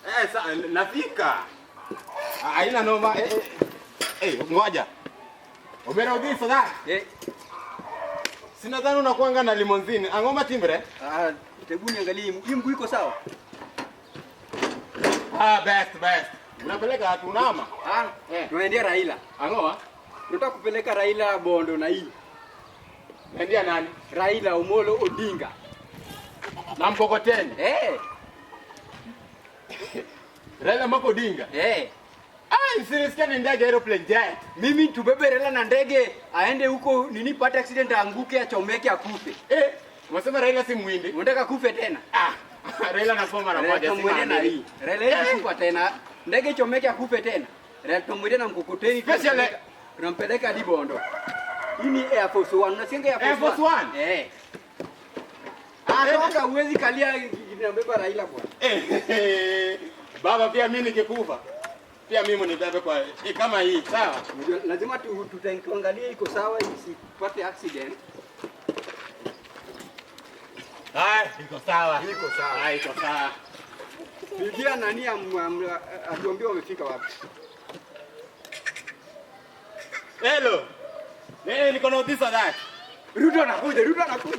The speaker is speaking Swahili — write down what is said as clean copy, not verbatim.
Eh, nafika. Ah, haina noma. Eh, eh. Eh, ngoja. Omera Odhiso that. Eh. Sina dhani unakuanga na limousine. Angoma timbre? Ah, hebu niangalie hii mguu iko sawa? Ah, best best. Unapeleka watu unama? Ah, Eh. Tunaendea Raila. Angoa? Tunataka kupeleka Raila Bondo na hii. Naendea nani? Raila Omolo Odinga. Na mkokoteni. Eh. Raila Mako Odinga. Eh. Ah, sinisikia ni ndege aeroplane jet. Mimi tubebe Raila na ndege aende huko nini pate accident aanguke achomeke akufe. Eh, unasema Raila si mwindi? Unataka kufe tena? Ah, Raila anasoma mara moja. Raila na hii. Raila Eh. kufa tena. Ndege ichomeke akufe tena. Raila tumwende na mkokoteni. Special Tunampeleka hadi Bondo. Hii ni Air Force One. Unasikia Air Force Air Force One? Eh. Ah, toka huwezi kalia inabeba Raila bwana. Eh, baba pia mimi nikikufa. Pia mimi nibebe kwa kama hii, sawa? Unajua, lazima tuangalie iko sawa isipate accident. Ah, iko sawa. Iko sawa. Ah, iko sawa. Pigia nani atuambie wamefika wapi. Hello. Eh, niko na Odhiso that. Ruto anakuja, Ruto anakuja.